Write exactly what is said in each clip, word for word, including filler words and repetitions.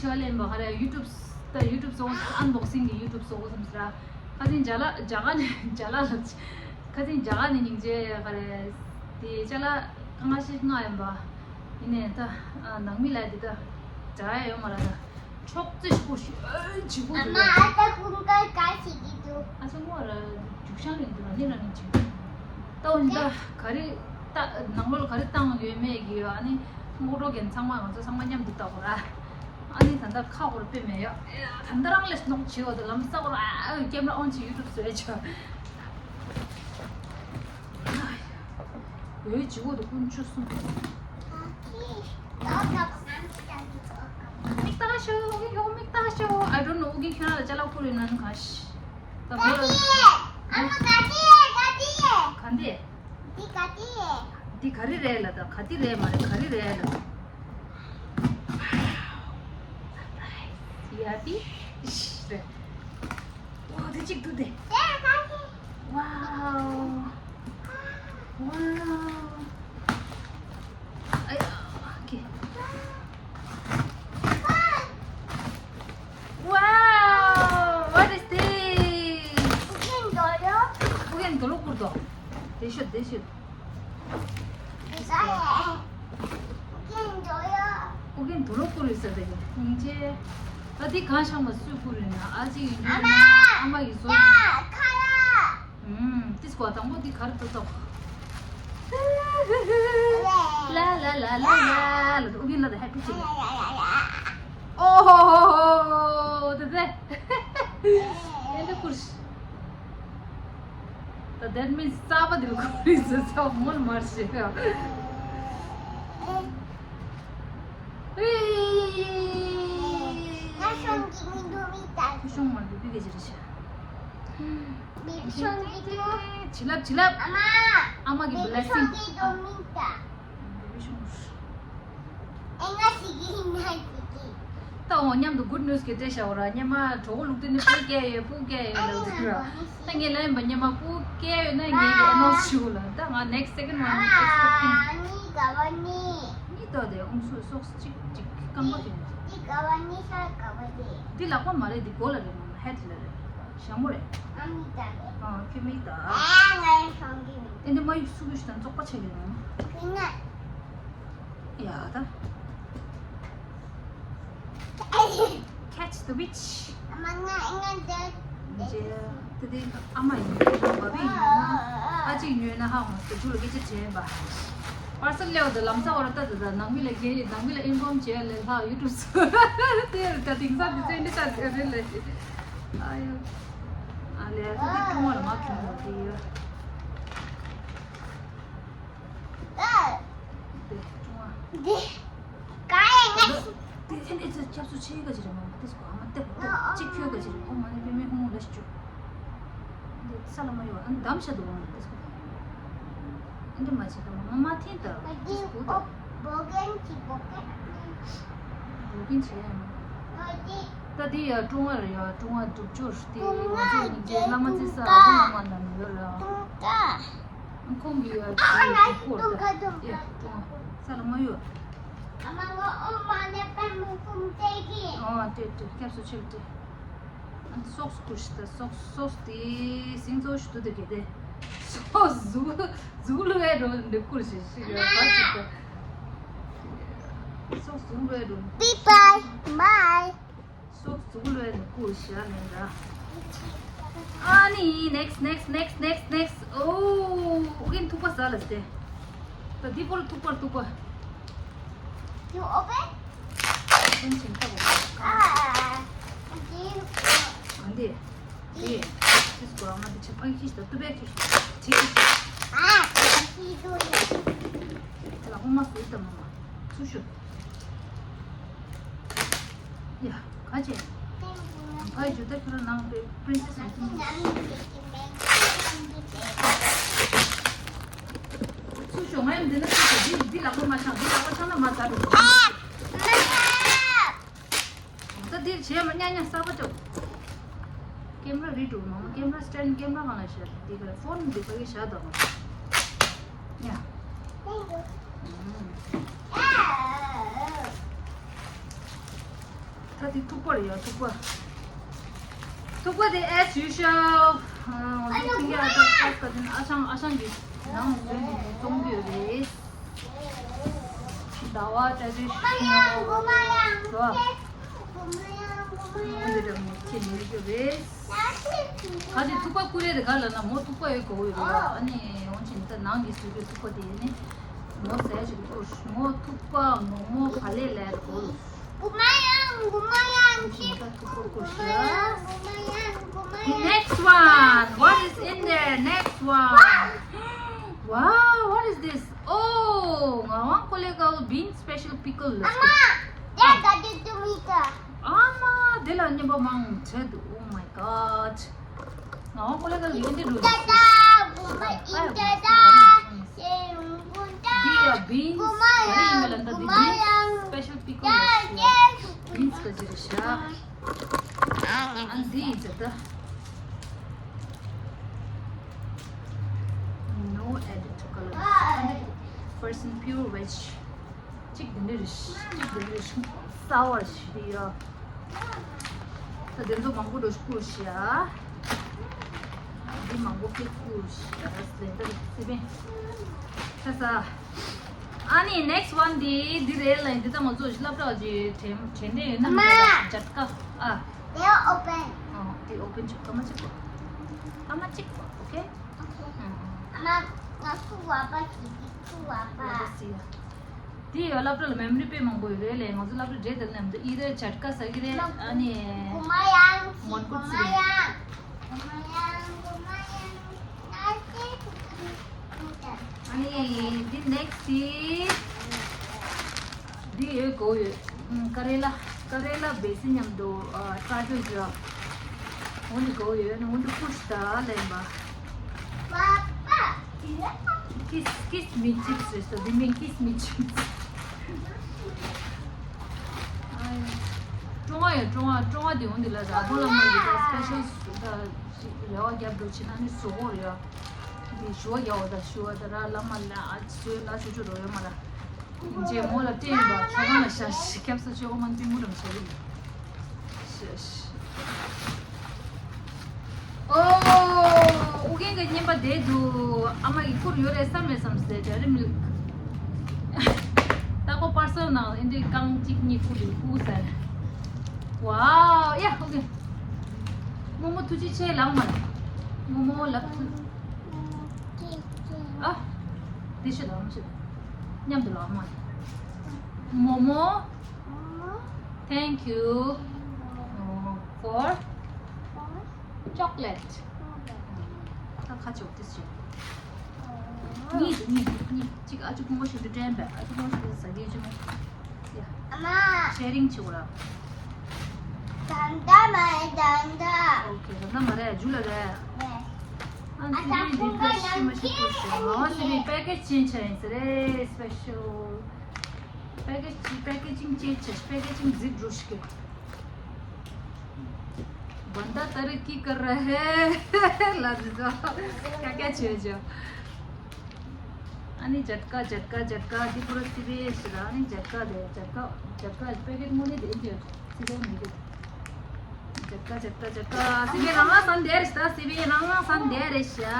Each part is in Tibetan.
ཆོ་ལེན་པ་ཧ་རེ་ཡུ་ཊུབ་ད་ཡུ་ཊུབ་སོགས་ཨན་བོག་སིང་གི་ཡུ་ཊུབ་སོགས་སམ་སི་ར། ཁ་སིང་ཇ་ལ་ཇ་ག་ནི་ཇ་ལ་ལ་ཁ་སིང་ཇ་ག་ནི་སྙིང་རྗེ་ཧ་རེ། དེ་ཅ་ལ་ཁ་ང་ཤི་ང་ཡིན་པ། ཡིན་ནས་ད་ནང་མི་ལ་དེ་ད་ཇ་ཡ་ཡོད་མ་ར་ད། ཕྱོགས་རྩེ་ཤིག་པོ་ཞིག་ཨོ་ཇི་པོ་ཨ་མ་འདུག་ཨ་ད་ཁུང་ཀ་ག་ཞིག་གི་འདུག་ཨ་ཅག་མོ་ར་རྒྱུག་ཤང་རིང་དུ་ར་ནི་ར་ནི་ཅིག་ད་འོ་ད་ག་རེ་ད་ནང་ལོགས་ལ་ག་རེ་བཏང་ཡོད་མེད་ཀྱི་ཨ་ནི་མོ་ཊ་རྒན་ཚང་མ་ང་ཚོ་ཚང་མ་མཉམ་དུ་བལྟ་དགོས་ར། ཨ་ནི་ད་ལྟ་ཁ་ཧོར་དཔེ་མེད་ཡ། ད་ལྟ་རང་ལས་ནོག་བྱེད་འོ་ད་ལམ་ས་ཧོར་ཨ་ཀེམ་ར་ཨོན་ཆེ་ཡུ་ཊུབ་བཟོས་ཆོག་ཡོད་ཅིག་འོ་དུ་ཀུན་ཆུ་སུ། མིག་ལྟ་ཤོ་ཨུ་གི་ཡོ་མིག་ལྟ་ཤོ། I don't know. ཨུ་གི་ཁྱོད་རང་ལ་ཅ་ལག་ཁུར་ཡོད་ན་ནི་ག་ཤི། ད་ག་ལེ། ཨ་མ་ག་ཏི་ག་ཏི། ག་འདི། འདི་ག་ཏི། འདི་ག་རེ་རེད་ལ་ད་ག་ཏི་རེད་མ་རེད་ག་རེ་རེད་ལ། ཡ་ཏི། ཤི་རེད། ཨོ་དེ་གཅིག་ཏུ་དེ། དེ་ག་ཏི། Wow. Wow. ཨ་ཡ། ཨོ་ཁེ། Wow. What is this? ཨུ་རྒྱན་དུ་ལོག་ཁུར་དོ། དེ་ཤོད་དེ་ཤོད། ཨུ་རྒྱན་དུ་ལོག་ཁུར་ཡོད་ས་དེ་གི་སྙིང་རྗེ། ད་འདི་གང་ཤང་མ་སུས་ཁུར་ཡོད་ན་ཨ་ཅེ་ཡིན་རྒྱུ་ན་ཨ་མ་ཡིན་སོང་། ཨུམ། ཏིས་གོ་དང་པོ་འདི་གར་དུ་ཏོག་ལ་ལ་ལ་ལ་ལ་ལ་ཨུ་གིན་ལ་དེ་ཧེ་པི་ཅིག་ཨོ་ཧོ་ཧོ་ཧོ། དེ་དེ་ཨེ་འདི་ཁུར་ཤི། ད་that means རྩ་བ་འདི་ལ་ཁུར་ཡིན་ཟེར་ཚ་བ་མོལ་མར་ཤི། ཨེ། ང་ཤོང་གི་མི་འདུག་མི་ལྟ། ཁུ་ཤོང་མ་འདུག་པི་གེ་ཅི་རེད་ཤི། བྱིན་རླབས་བྱིན་རླབས། ཨ་མ་གི་བི་ལེ་སིང་། ད་འོ་མཉམ་དུ་good news གི་སྤྲད་བཞག་ར་སྙེ་མ་གྲོགས་ལུག་དེ་ནི་སྤུ་སྐྱེས་ཡོད་སྤུ་སྐྱེས་ཡོད་ལབ་དུས་ར། ད་ངས་ལན་པ་སྙེ་མ་སྤུ་སྐྱེས་ཡོད་ན་ངས་ཀྱི་announce ཞུ་ལ་ད་ང་next second one expecting། གཉིས་ཏོ་དེ་ཨུམ་སུ་སོགས་གཅིག་གཅིག་རྐང་པ་དེ། འདི་ལག་པ་མ་རེད་འདི་མགོ་ལ་རེད་མ་head ལ་རེད། ཞྭ་མོ་རེད། ཨ་མི་ད་རེད། ཨ་ཁྱོད་མིག་ད། ཨ་ང་ཡང་ཤོང་གི་མིན། ཨེ་འདི་མ་ཡིག་སུ་གུ་ཞིག་དང་བཙོག་པ་ཆེ་གི་རེད། ཡ་ད། Catch the witch. ཨ་མ་ང་ང་འདི། ཇེ་དེ་དེ་ཨ་མ་ཡིན་དེ་རང་བ་བི་ཡིན་ན་ཨ་ཅིག་ཉོས་ན་ཧ་འོང་སྟེ་ཇུ་ལ་སྐད་ཆ་དྲན་པ། པར་སལ་ལེའོ་དེ་ལམ་སང་བར་ལྟ་དེ་དང་ནང་མི་ལ་གེ་ནང་མི་ལ་inform བྱས་ལེ་ལྷག་ཡུ་ཊུབ་སུ་དེ་ད་དེང་སང་དེ་ཚོའི་འདི་ལྟ་དེ་རེད་ལེ། ཨ་ཡོ། ཨ་ལེ་ཨ་ཙི་དེ་ཀྲུང་བ་ལ་མ་ཁྱོང་བ་དེ་ཡོད། དེ་ཀྲུང་བ། འདི། ག་ཡེ་ང་ཤི། དེ་ཨེ་འདི་ཚོ་སྐྱབས་སུ་ཆེ་ག་ཅི་རེད་མ་མ་དེ་སྐོ་ཨ་མ་དེ་གོ་ཏོ་གཅིག་ཁྱོད་ག་ཅི་རེད་ཨོ་མ་ནི་པེ་མེ་ཧུང་ལ་ཤི་ཅུ། འདི་ས་ལ་མ་ཡོད་ཨ་འདམ་ཤ་འདུག་ཨ་དེ་སྐོ། འདི་མ་བྱེད་དང་མ་མ་ཐིན་ད་ཏིས་པུ་ད། འདི་འོ་བོ་གན་གྱི་བོ་གན། བོ་གན་བྱེད་ཡ་མ། འོ་འདི། ད་འདི་ཡ་ཀྲུང་ཨ་རེད་ཡ་ཀྲུང་ཨ་སྒྲུབ་སྦྱོར་འདི་ང་ཚོ་ཉིན་བྱེད་བླ་མ་རྩེ་ས་ཨ་ཁུ་ནང་མ་ནང་ཡོད་ར། ཏུང་ཀ། ཁོང་གི་ཡ་ཏུང་ཀ་ཏུང་ཀ་ཏུང་ཀ་ཡ་ཀྲུང་ཨ་ས་ལ་མ་ཡོད། ཨ་མ་ང་ཨོ་མ་ནེ་པ་མུ་ཁུམ་ཏེ་གི། ཨོ་ཏེ་ཏེ་སྐྱབས་སུ་མཆི་ཏེ། སོགས་ཀུ་ཤི་ད་སོགས་སོགས་དེ་སིང་ཚོ་ཞུ་དུ་དེ་གེ་དེ། སོགས་གཟུགས་གཟུགས་ལུ་བའི་རོ་འདི་ཀུར་ཞིག་ཞིག་ཡོད་པ་ཅིག་ད། སོགས་གཟུགས་ལུ་བའི་རོ། Bye bye. Bye. སོགས་གཟུགས་ལུ་བའི་རོ་ཀུར་ཞིག་ཡ་ལེན་ད། ཨ་ནི་next next next next next. ཨོ་ཨུ་གིན་ཐུག་པ་ཟ་ལ་སྟེ། ད་འདི་པོ་ལ་ཐུག་པར་ཐུག་པ། You open? ཨ་འདི། འདི། ཅིས་གོ་ཨ་མ་འདི་ཆ་ཕ་གི་ཤི་ད་ཏུ་བེ་ཁྱི་ཤི། ཅི་ཤི། ལ་ཧོ་མ་སུ་ད་མ་མ། སུ་ཤུ། ཡ། ག་ཅེ། ཕའི་ཇུ་ཏེ་ཁྱོད་རང་ནང་པའི་པྲིན་སེ་སི་ཡིན། སུ་ཤོ་ང་ཡང་འདི་ན་སུ་ཤོ་འདི་འདི་ལག་པ་མ་ཆག་འདི་ལག་པ་ཆག་ན་མ་ད་རུ། ད་འདིར་བྱས་མ་ཉ་ཉ་ས་པ་ཅོ། ཀེམ་ར་རི་ཏུ་མ་མ་ཀེམ་ར་སི་ཊེན་ཀེམ་ར་གང་ལ་ཤར་འདི་ག་ཕོན་འདི་ག་གི་ཤར་དང་། ཡ། Thank you. ཨ། ད་དེ་ཐུག་པ་རེད་ཡ། ཐུག་པ། ཐུག་པ་དེ་as usual། ང་ཚོ་ཐིང་གི་ཨ་ཅག་ཨ་ཅག་དེ་ནི་ཨ་ཞང་ཨ་ཞང་གི་ནང་འཛུལ་ནས་བཙོང་གི་ཡོད་རེད། ཟླ་བ་ཏྲ་ཏྲི་ཤི་ནོ་རོ། འདི་འདྲ་མོ་ཁྱེར་ནས་ཡོད་རེད། ག་དེ་ཐུག་པ་ཀུ་རེ་རེ་ག་ལ་ན་མོ་ཐུག་པ་ཡོད་གོ་ཡོད་རེད། ཨ་ནི་འོང་ཅིན་ད་ནང་གི་སུ་གི་ཐུག་པ་དེ་ཡིན་ནི། མོ་ཟས་ཅིག་ཐུག་མོ་ཐུག་པ་མོ་མོ་ག་ལེ་ལེ་གོ། Gumayan, gumayan, keep gumayan, gumayan, gumayan. Next one. What is in there? Next one. Wow, what is this? Oh, ngawang kolegal bean special pickle. Ama, dad got it to me. Ama, dela nyaba mang ched. Oh my God. Ngawang kolegal yende do. Dada, gumayan, dada. Dia beans, kari imbalanda di beans, special pickle. Beans ka jirisha. And these are the no added to color. Hundred percent pure veg. གཅིག་འདི་འདྲ་རེད། གཅིག་འདི་འདྲ་རེད། སའོར་ཞིག་ཡོད། ད་དེ་ཚོ་མང་པོ་འགྲོ་ཤི་ཤི་ཡ། འདི་མང་པོ་ཀེ་ཀུ་ཤི་ཡ། ལེ་ད་སི་པན། ད་ས། ཨ་ནི་next one འདི་འདི་རེད་ལ། འདི་ད་ང་ཚོ་སློབ་གྲྭ་གི་དྲན་དྲན་དྲན་ཡོད་ན་མ། མཇལ་ཁ་ཨ། They are open. ཨ་དེ་open ཆོག་ཀ་མ་ཆོག་ཀ་མ་ཆོག་ཀ okay. Okay. ཨ་མ་ང་ཚོ་བ་པ་ཞིག་ཚོ་བ་པ། བ་པ་ཞིག་ཡ། དེ་ཡོད་སློབ་གྲྭ་ལ་memory དཔེ་མང་པོ་ཡོད་རེད་ལས། ང་ཚོ་སློབ་གྲྭ་འདྲེ་དེ་ལ་ནམ་དུ་ཨི་རེ་ཇ་ཀ་ཟ་གི་རེད། ཨ་ནི་གོ་མ་ཡང་མོན་གོ་ཚི་རེད། གོ་མ་ཡང་གོ་མ་ཡང་ཨ་ནི་འདི་next དེ་འདི་ཡོད་གོ་ཡོད། ཀ་རེ་ལ་ཀ་རེ་ལ་བེ་སི་མཉམ་དུ་ཨ་ཀ་ཅོ་ཇོ། འོ་འདི་གོ་ཡོད་ན་འོ་འདི་ཀུ་ཤི་ད་ལེན་པ། Kiss, kiss me chips རེད་ས། འདི་མིན་kiss me chips། ཀྲོང་ཨ་ཡ་ཀྲོང་ཨ་ཀྲོང་ཨ་དེ་འོང་འདི་ལ་ར་བོ་ལ་མ་འདི་ད་special ད་ཞིག་རེ་བ་རྒྱབ་འགྲོ་ཕྱིན་ན་ནི་བཟོ་གོ་རེད་ཡ། འདི་ཞུ་བ་རྒྱག་འོ་ད་ཞུ་བ་ད་ར་ལ་མ་ལ་ཨ་ཅི་ལ་ཆུ་ཆུ་རོ་ཡོད་མ་ལ། རྗེས་མོ་ལ་སྤྲད་ཡིན་པ་ཁྱོད་རང་ལ་ཤ་ཤི་ཁྱབ་ས་ཆོས་འོ་མ་འདི་མུ་རམ་ཤ་རི། ཤ་ཤི། ཨོ། ཨུ་རྒྱན་གྱི་བརྙན་པ་བསྡད་འདུག་ཨ་མ་ཡི་ཁུར་ཡོད་རེད་བསམ་མེད་བསམ་ཟེར་རྒྱ་རིམ་ལ། ད་ཁོ་པར་སེལ་ནང་ཨིན་དྲི་རྐང་གཅིག་གཉིས་ཁུར་ཡོད་ཁུར་ཟེར། ཝའོ་ཡ་ཨུ་རྒྱན། རྨོ་མོ་ཐུགས་རྗེ་ཆེ་ལགས་མ། རྨོ་མོ་ལགས་ཐུགས། ཨ། འདི་ཤི་ལགས་མ་ཤི། མཉམ་དུ་ལགས་མ། རྨོ་མོ། Thank you for chocolate. ད་ཁ་ཆོག་ཏིས་ཆེ། གཉིས་གཉིས་གཉིས་གཅིག་ཨ་ཅུ་ཕུང་པོ་ཞིག་ཏུ་དྲན་པས། ཨ་ཅུ་ཕུང་པོ་ཞིག་ཏུ་ཟ་གི་ཅུ་མོ། ཨ་མ། ཤེ་རིང་ཆེ་བོ་ར། ད་ད་མ་རེད་ད་ད། ཨོ་ཁེ་ད་ད་མ་རེད་ཇུ་ལ་རེད། རེད། ཨ་ཨ་ད་ཕུང་པོ་ཡང་ཁེ་ཨ་ཨ་སི་རི་པེ་ཀེ་ཇི་ཅེན་ཇི་ཡིན་ཟེར་རེད་special། Package, packaging change, packaging zip rush ke. बंदा तरक्की कर रहा है। ला दीदा। क्या क्या चाहिए जो? अनि झटका झटका झटका दी पूरा सीबे शरानी झटका दे झटका झटका package मुने दे दियो। सीबे मुने दे। झटका झटका झटका सीबे रंगा सन दे रिश्ता सीबे रंगा सन दे रिश्ता।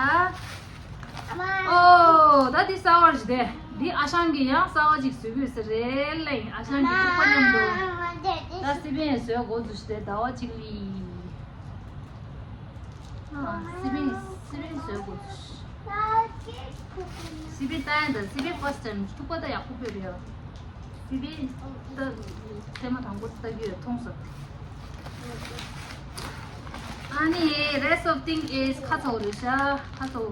ཨོ། ད་འདི་གསར་བ་ཞིག་དེ། འདི་ཨ་ཞང་གིས་ཡང་གསར་བ་ཅིག་བཟོས་དགོས་ཟེར་རེད་ལེ། ཨ་ཞང་གིས་ཐུག་པ་མཉམ་དུ། ད་སི་པན་བཟོས་དགོས་ཚུལ་ཞིག་དེ་ཟླ་བ་གཅིག་ལི། ཨ། སི་པན་སི་པན་བཟོས་དགོས་ཚུལ་ཞིག་སི་པན་ལྟ་ཡ་ད་སི་པན་first time ཐུག་པ་ད་ཡག་པོ་ཕེབས་རེད། སི་པན་ད་ཐེངས་མ་དང་པོ་ལྟ་གི་ཡོད་མཐོང་སོང་། ཨ་ནི་rest of thing is ཁ་ཚ་བོ་རེད་ཤག་ཁ་ཚ་བོ།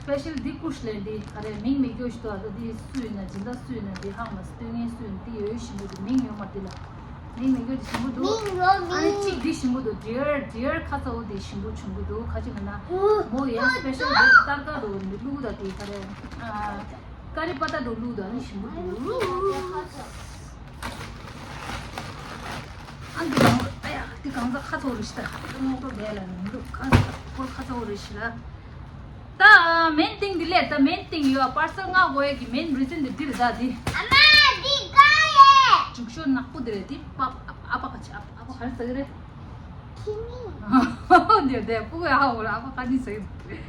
special འདི་ཀུ་ཤི་ལེན་འདི་ག་རེ་མིང་མི་སྐྱོ་ཞིག་འདུག་ཨ་ད་འདི་སུ་ཡིན་ན་སྦྱིན་བདག་སུ་ཡིན་ན་འདི་ཧང་མ་སྟོན་མཁན་སུ་ཡིན་འདི་ཡོད་ཞིམ་པོ་འདུག་མིང་ཡོད་མ་འདི་ལ། མིང་མི་སྐྱོ་འདི་ཞིམ་པོ་འདུག་ཨ་ནི་གཅིག་འདི་ཞིམ་པོ་འདུག dear dear ཁ་ཚ་བོ་འདི་ཞིམ་པོ་བྱུང་གི་འདུག་ཁ་ཅིག་ལ་ན་མོ་ཡང་special འདི་སྟར་ཀ་རུ་འདི་བླུགས་ད་འདི་ག་རེ་ཨ་ཀ་རི་པ་ཏ་རུ་བླུགས་ད་ཨ་ནི་ཞིམ་པོ་འདུག་ཨ་འདི་གང་ཨ་ཡ་འདི་གང་ཚ་ཁ་ཚ་བོ་རེད་ཤི་ད་ཨ་ངོ་ཀོ་བས་ལ་ནི་འདུག་ཁ་ཚ་ཁོ་ཁ་ཚ་བོ་རེད་ཤི་ལ། ད་main thing འདི་ལས་ད་main thing ཡོད་པར་སེལ་མངགས་དགོས་ཡས་ཀྱི་main reason འདི་འདིར་ད་འདི། ཨ་མ་འདི་ག་ཡེ། རྒྱུག་ཤོག་ནག་པོ་དེ་རེད། དེ་པ་ཨ་ཨ་ཕ་ག་ཆ་ཨ་ཕ་ག་རེ་ཟེར་གི་རེད། ཁ་ནི། འདི་འདི་ཕྲུ་གུ་ཨ་ཧོ་ར་ཨ་ཕ་ཁ་ནི་ཟེར་གི་རེད།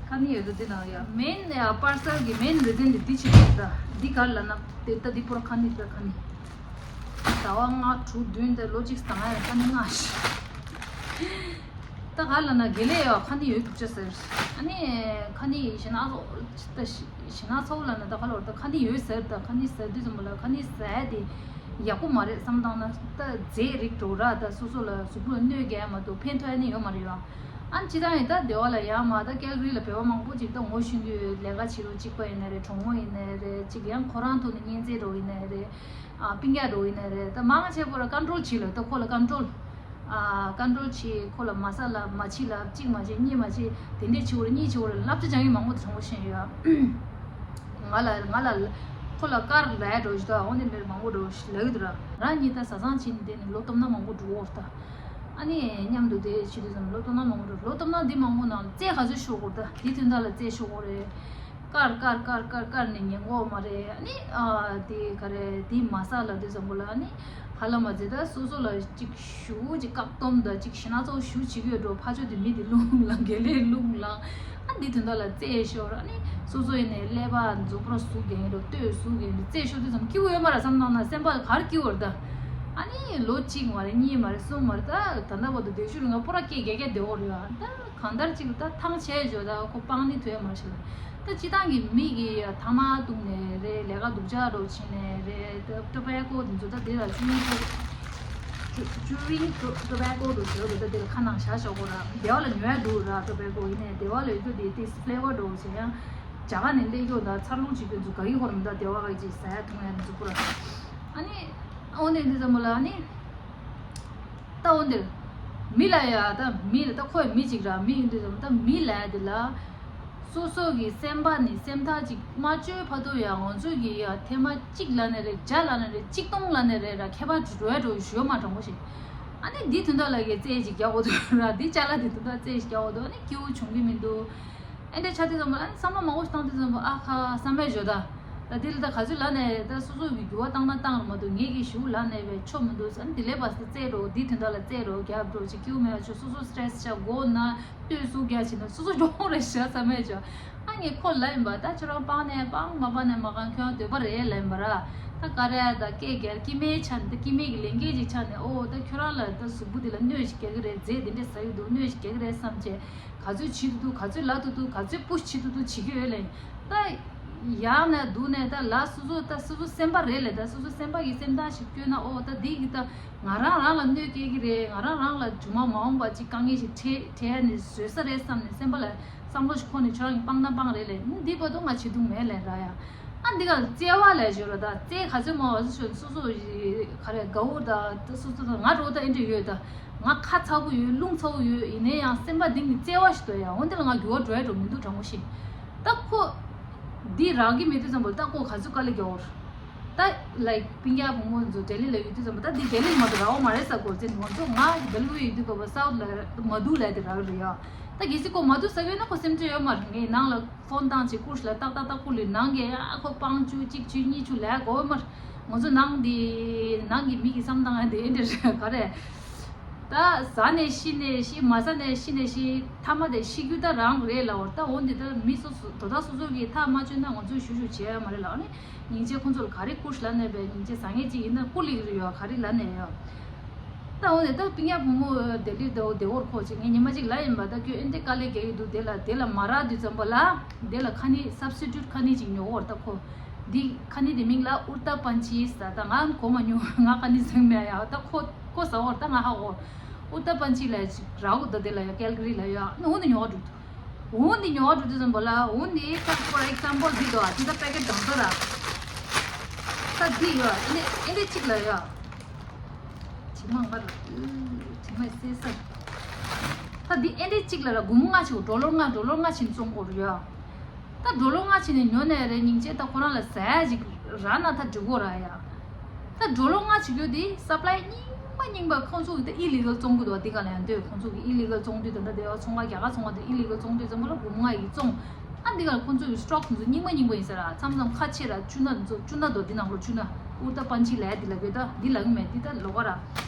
ཁ་ནི་ཡོད་དོ་དེ་ནང་ཡ། མེན་ཡ་པར་སལ་གི་མེན་རི་ཟན་དེ་འདི་ཆེ་ཤོས་ད། འདི་ག་ལ་ན་དེ་ད་འདི་པོ་ར་ཁ་ནི་ད་ཁ་ནི། ཟླ་བ་ལྔ་དྲུག་བདུན་དེ་ལོ་གཅིག་ད་ང་ཡ་ཁ་ནི་ལྔ་ཞིག་ད་ག་ལ་ན་དགེ་ལས་ཡོད་ཁ་ནི་ཡོད་ཐུབ་ཆ་ཟེར། ཨ་ནི་ཁ་ནི་ཞེ་ན་ཨ་ཟོ་ད་ཞེ་ན་ཚ་བོ་ལ་ན་ད་ག་ལོར་ད་ཁ་ནི་ཡོད་ཟེར། ད་ཁ་ནི་ཟེར་དུས་ཙམ་པ་ལ་ཁ་ནི་ཟེར་དེ་ཡག་པོ་མ་རེད་བསམ་བཏང་ན། ད་རྫས་རིགས་འགྲོ་ར་ད་སོ་སོ་ལ་གཟུགས་པོ་ལ་གནོད་སྐྱེལ་མ་གཏོགས་ཕན་ཐོགས་ནི་ཡོད་མ་རེད་ཡ། ཨ་ནི་ཅི་ད་ཡིན་ད་སྡེ་བ་ལ་ཡ་མ་ད་ཀལ་གྷ་རི་ལ་བོད་པ་མང་པོ་ཅིག་ད་ངོ་ཤེས་ཀྱི་ཡོད། ལས་ཀ་བྱེད་རོགས་གཅིག་པ་ཡིན་ན་རེད། གྲོགས་མོ་ཡིན་ན་རེད། ཅིག་ཡང་ཁོ་རང་ཐོག་ནས་གཉེན་ཚན་རོགས་ཡིན་ན་རེད། ཨ་སྤུན་ཀྱག་རོགས་ཡིན་ན་རེད། ད་མང་ཆེ་བོ་ལ་ཀོན་ཊོལ་བྱེད་ལ་ད་ཁོ་ལ་ཀོན་ཊོལ། ཨ་ཀོན་ཊོལ་བྱེད། ཁོ་ལ་མ་ཟ་ལབ་མ་བྱེད་ལབ། གཅིག་མ་བྱེད་གཉིས་མ་བྱེད། དེ་འདྲས་བྱེད་བོ་ལ་གཉིས་བྱེད་བོ་ལ་བསླབ་བྱ་སྦྱང་ཡིན་མང་པོ་དྲང་པོ་བཤད་ཡོད། ང་ལ་ང་ལ་ཁོ་ལ་ཀར་ལས་འགྲོ་ཞིག་ད་འོ་འདི་འདྲས་མང་པོ་འགྲོ་ཞིག་ལབ་ཡོད་ར། རང་ཉིད་ད་བཟའ་ཚང་བྱེད་ནས་བསྡད་ནས་ལོ་སྟོང་ན་མང་པོ་འགྲོ་འོར་ད། ཨ་ནི་མཉམ་དུ་དེ་བྱེད་དུས་ཙམ་ལོ་སྟོང་ན་མང་པོ་འགྲོ། ལོ་སྟོང་ན་འདི་མང་པོ་ནང་རྩེད་ག་ཚོད་ཤོར་གོ་ད། དེ་དོན་དག་ལ་རྩེད་ཤོར་གོ་རེད། དཀར་དཀར་དཀར་དཀར་དཀར་ནས་ཉན་གོ་མ་རེད། ཨ་ནི་ཨ་དེ་ག་རེ་དེ་མ་ཟ་ལབ་དུས་ཙམ་པོ་ལ་ཨ་ནི་ཧ་ལམ་མ་ཟེར་ད་སོ་སོ་ལ་ཅིག་ཞུ་ཅིག་བཀག་སྡོམ་དང་ཅིག་ཞེ་ན་ཚོགས་ཞུ་བྱེད་ཀྱི་ཡོད་འགྲོ། ཕ་ཆོས་དེ་མི་དེ་རླུང་ལངས་དགེ་ལས་རླུང་ལངས། ཨ་འདི་དོན་དག་ལ་རྩེད་ཤོར། ཨ་ནི་སོ་སོ་ཡིན་ནས་ཀླད་པ་མཛུབ་པོ་ཟུག་གིན་འགྲོ་ལྟོས་ཟུག་གིན་འགྲོ་རྩེད་ཤོར་དུས་ཙམ་སྐྱིད་པོ་ཡོད་མ་རེད་བསམ་བཏང་ན་སེམས་པ་ག་རེ་སྐྱིད་པོ་རེད་ད། ཨ་ནི་ལོ་གཅིག་མ་རེད་གཉིས་མ་རེད་གསུམ་མ་རེད་ད་ད་ལྟ་བར་དུ་བསྡད་ཤུལ་རིང་ང་པོ་ར་སྐད་རྒྱག་རྒྱག་བསྡད་འོ་རེད་ཨ་ད། གང་ལྟར་ཅིག་ད་ཐང་ཆད་འཇོག་ད་ཁོ་སྤང་ནི་ཐུ་ཡ་མ་ཤི་ལ། ད་སྤྱི་བཏང་གི་མི་གི་ཐ་མག་བཏུང་ནས་རེད། ལས་ཀ་སྡུག་ཅག་རོ་བྱིན་ནས་རེད། ད་ཊོ་བེ་ཀོ་དེ་ཚོ་ད་དེ་ལ་ཅུ་རིང་ཊོ་ཅུ་རིང་ཊོ་བེ་ཀོ་དུ་ཟེར་རོ། ད་དེ་ལ་ཁ་ནང་བཞག་ཆོག་གོ་ར། སྡེ་བ་ལ་ཉོ་ཡ་འདུག་ར། ཊོ་བེ་ཀོ་ཡིན་ནས་སྡེ་བ་ལ་ཡོད་རྒྱུ་དེ་དེ་ཕི་ལེ་ཝར་འགྲོ་བྱེད་ཡང་རྒྱ་གར་ནས་སླེབས་རྒྱུ་ད་འཚར་ལོངས་བྱེད་རྒྱུ་ཚོ་ག་གི་ཧོར་མི་ད་སྡེ་བ་ག་ཅིག་ཟ་ཡ་འཐུང་ཡ་མི་འཛུགས་པོ་ར། ཨ་ནི་ཨོ་ནས་འདི་ཙམ་པོ་ལ་ཨ་ནི། ད་འོ་འདིར། མི་ལ་ཡ་ད་མི་ལ་ད་ཁོའི་མི་གཅིག་ར་མི་ཡིན་དུས་ཙམ་ད་མི་ལ་ཡ་འདི་ལ། སོ་སོ་གི་སེམས་པ་ནི་སེམས་ཐག་ཅིག་མ་གཅོད་བར་དུ་ཡ་ང་ཚོ་གི་ཡ་ཐེངས་མ་གཅིག་ལ་ནི་རེད། བརྒྱ་ལ་ནི་རེད། གཅིག་སྟོང་ལ་ནི་རེད་ར་ཁྱད་པར་འགྲོ་ཡ་འགྲོ་ཞུ་མ་དྲང་པོ་ཞིག་ཨ་ནི་འདི་དོན་དག་ལ་གི་རྩེད་ཅིག་རྒྱག་དགོས་འདུག་ར། འདི་ཅ་ལག་འདི་དོན་དག་རྩེད་ཅིག་རྒྱག་དགོས་འདུག་ཨ་ནི་སྐྱིད་པོ་བྱུང་གི་མི་འདུག་ཨེ་འདྲ་ཆ་དེ་ཙམ་པ་ཨ་ནི་བསམ་བློ་མང་པོ་ཞིག་བཏང་དུས་ཙམ་པ་ཨ་ཁ་བསམ་པའི་བརྗོད་ད། ད་དེ་ལ་ད་ག་ཚོད་ལ་ནས་ད་སོ་སོ་གི་འགྱུར་བ་བཏང་ན་བཏང་རུ་མ་གཏོགས་ངེད་ཀྱི་ཞུ་ལ་ནས་བའི་ཆོ་མི་འདུག་ཟེར། དེ་ལས་པ་སེ་རྩེད་རོགས་འདི་དོན་དག་ལ་རྩེད་རོགས་རྒྱབ་རོགས་ཅིག་སྐྱིད་པོ་མེད་ཆོ་སོ་སོ་སི་ཊེ་རེ་སི་ཆགས་དགོས་ན་ལྟོས་སུ་རྒྱ་བྱེད་ན་སོ་སོ་འགྲོ་ཧོང་རེ་བྱ་བསམ་མེད་ཆོ། ཨ་ངས་ཁོ་ལ་ཡིན་པ་ད་ཁྱོད་རང་སྤང་ནས་སྤང་མ་སྤང་ནས་མ་སྤང་ཁྱོད་རང་འདོད་པ་རེད་ལ་ཡིན་པ་ར། ད་ག་རེ་ད་སྐད་རྒྱལ་སྐྱིད་མའི་ཆ་ནས་ད་སྐྱིད་མའི་གི་ལས་འགན་ཅིག་ཆ་ནས་ཨོ་ད་ཁྱོད་རང་ལ་ད་གཟུགས་པོ་འདི་ལ་གནོད་ཅིག་རྒྱག་གི་རེད། རྫས་འདི་འདྲས་ཟ་ཡི་འདུག་གནོད་ཅིག་རྒྱག་གི་རེད་བསམ་བྱས། ག་ཚོད་བྱེད་ཐུབ་ཐུབ་ག་ཚོད་ལབ་ཐུབ་ཐུབ་ག་ཚོད་པུ་ཤི་བྱེད་ཐུབ་ཐུབ་བྱེད་ཀྱི་ཡོད་ལེ། ད་ཡང་ནས་འདུག་ནས་ད་ལ་སོ་སོ་ད་སོ་སོ་སེམས་པ་རེད་ལེ། ད་སོ་སོ་སེམས་པ་གི་སེམས་ཐག་ཞིག་བཅོས་ན་ཨོ་ད་འདི་གི་ད་ང་རང་རང་ལ་གནོད་སྐྱེལ་གི་རེད། ང་རང་རང་ལ་རྗེས་མ་མ་འོངས་པ་ཅིག་དཀའ་ངལ་ཞིག་འཕྲད་འཕྲད་ནས་བཟོས་ས་རེད་བསམ་ནས་སེམས་པ་ལ་བསམ་བློ་ཞིག་འཁོར་ནས་ཁྱོད་རང་གི་སྤང་ན་སྤང་རེད་ལེ། འདི་བར་དུ་ང་བྱེད་ཐུབ་མེད་ལེ་ར་ཡ། ཨ་འདི་ག་བརྩེ་བ་ལས་བརྗོད་རོ། ད་བརྩེ་ག་ཚོད་མང་བ་ཚོ་ཞོན་སོ་སོ་ཡི་ག་རེ་དགའ་བོ་ད་སོ་སོ་ད་ང་འགྲོ་ད་ཨེ་འདྲ་ཡོད། ད་ང་ཁ་ཚ་བོ་ཡོད། རླུང་ཚ་བོ་ཡོད། ཡིན་ན་ཡང་སེམས་པ་འདི་ནི་བརྩེ་བ་ཞིག་འདུག་ཡ། འོན་ཏེ་ལ་ང་འགྱུར་བ་འགྲོ་ཡ་འགྲོ་མི་འདུག་དྲང་མོ་ཤི། ད་ཁོ་འདི་རག་གི་མེད་དུས་ཙམ་པ་ད་ཁོ་ག་ཚོད་དཀའ་ལས་རྒྱག་འོར། ད་ལའིག་སྤུན་ཀྱག་བུ་མོ་ཚོ་ལྡི་ལི་ལ་ཡོད་དུས་ཙམ་པ་ད་འདི་ལྡི་ལི་མ་གཏོགས་རག་འོ་མ་རེད་ས་གོ་ཚེ་ང་ཚོ་ང་ལྡི་ལི་ཡོད་དུས་སྐབས་སའུ་ཐི་ལ་མ་འདུག་ལ་དེ་རག་རེད་ཡ། ད་གལ་སྲིད་ཁོ་མ་འདུག་ས་གོ་ན་ཁོ་སེམས་ཁྲལ་ཡོད་མ་རེད། ངས་ནང་ལ། ཕོན་བཏང་བྱས་ཀུ་ཤུ་ལ་ཏག་ཏག་ཏག་ཀུ་ལི་ནང་གི་ཨ་ཁོ་སྤང་བཅུ་གཅིག་བཅུ་གཉིས་བཅུ་ལས་གོ་མར། ང་ཚོ་ནང་འདི་ནང་གི་མི་གི་བསམ་སྟངས་ཨ་འདི་འདི་རེད་ག་རེད། ད་ཟ་ནས་ཤི་ནས་ཤི། མ་ཟ་ནས་ཤི་ནས་ཤི། ཐ་མ་དེ་ཤི་རྒྱུ་ད་རང་རེད་ལ་འོ། ད་འོ་འདི་ད་མི་སོ་སོ་དོ་ད་སོ་སོ་གི་ཐག་མ་ཆོད་ན་ང་ཚོས་ཞུ་ཞུ་བྱས་ཡ་མ་རེད་ལ། ཨ་ནི་སྙིང་རྗེ་ཁོ་ཚོ་ལ་ག་རེ་ཀུ་ཤུ་ལ་ནས་པའི་སྙིང་རྗེ་ཟ་ངེས་ཅིག་ཡིན་ན་ཀུ་ལི་རེད་ཡོད་ག་རེ་ལ་ནས་ཡོད། ད་འོ་ནས་ད་སྤུན་ཀྱག་བུ་མོ་ལྡི་ལི་ད་འོ་དེ་འོར་ཁོ་ཅིག་ངས་ཉི་མ་གཅིག་ལ་ཡིན་པ་ད་ཁྱོད་ཨེ་འདྲ་དཀའ་ལས་རྒྱག་གི་འདུག་དེ་ལ་དེ་ལ་མ་རག་དུས་ཙམ་པ་ལ་དེ་ལ་ཁ་ནི་སབ་སི་ཊུཊ་ཁ་ནི་ཅིག་ཉོ་འོར། ད་ཁོ་འདི་ཁ་ནི་དེ་མིང་ལ་ཨུར་ཏ་པན་ཅི་ཟེར། ད་ང་གོ་མ་མྱོང་། ང་ཁ་ནི་ཟེར་མེད་ཡ། ད་ཁོ་ཁོ་ཟ་འོར། ད་ང་ཧ་གོ། ཨུར་ཏ་པན་ཅི་ལ་ཅིག་རག་འོ། ད་དེ་ལ་ཡ་ཀལ་གྷ་རི་ལ་ཡ་ནི་འོ་ནི་ཉོ་འགྲོ་འདུག་འོ་འདི་ཉོ་བ་འགྲོ་དུས་ཙམ་པ་ལ་འོ་འདི་ད་for example འདི་འདུག་ཨ། འདི་ད་པེ་ཀེ་ཊི་གང་ཚོད་ར། ད་འདི་ཡོད་ཨ་ནི་ཨེ་འདི་གཅིག་ལ་ཡོད། དྲི་མ་མར་དྲི་མ་སེ་ས། ད་འདི་ཨེ་འདི་གཅིག་ལ་ར་སྒོར་མོ་ལྔ་ཆེ་ཌོ་ལར་ལྔ་ཌོ་ལར་ལྔ་ཆེན་བཙོང་དགོས་རེད་ཡ། ད་ཌོ་ལར་ལྔ་ཆེན་ནས་ཉོ་ནས་རེད་སྙིང་རྗེ་ད་ཁོ་རང་ལ་ཟ་ཡ་ཅིག་རག་ན་ད་འགྲིག་གོ་ར་ཡ། ད་ཌོ་ལར་ལྔ་བྱེད་རྒྱུ་དེ་སབ་ལའི་རྙིང་པ་རྙིང་པ་ཁོང་ཚོ་གི་ད་ཨི་ལི་གལ་བཙོང་གི་འདུག་བ། འདི་ག་ལ་ཡང་འདོད་ཁོང་ཚོ་གི་ཨི་ལི་གལ་བཙོང་དུས་ད་ལྟ་དེ་བ་ཚོང་པ་རྒྱ་གར་ཚོང་པ་དེ་ཨི་ལི་གལ་བཙོང་དུས་ཙམ་པ་ལ་སྒོར་མོ་ལྔ་ཡི་བཙོང་། ཨ་འདི་ག་ལ་ཁོང་ཚོ་གི་སི་ཊོག་ཁོང་ཚོ་རྙིང་པ་རྙིང་པ་ཡིན་ས་ར། མཚམས་མཚམས་ཁ་ཕྱེ་ར་བཅུ་ན་ཚོ་བཅུ་ན་དོ་འདི་ནང་ལོ་བཅུ་ན། ཨུར་ད་པན་ཆི་ལབ་ཡ་འདི་ལབ་གི་ད་འདི་ལབ་གི་མེད་འདི་ད་ལོགས་ཀ་ར། ཨ་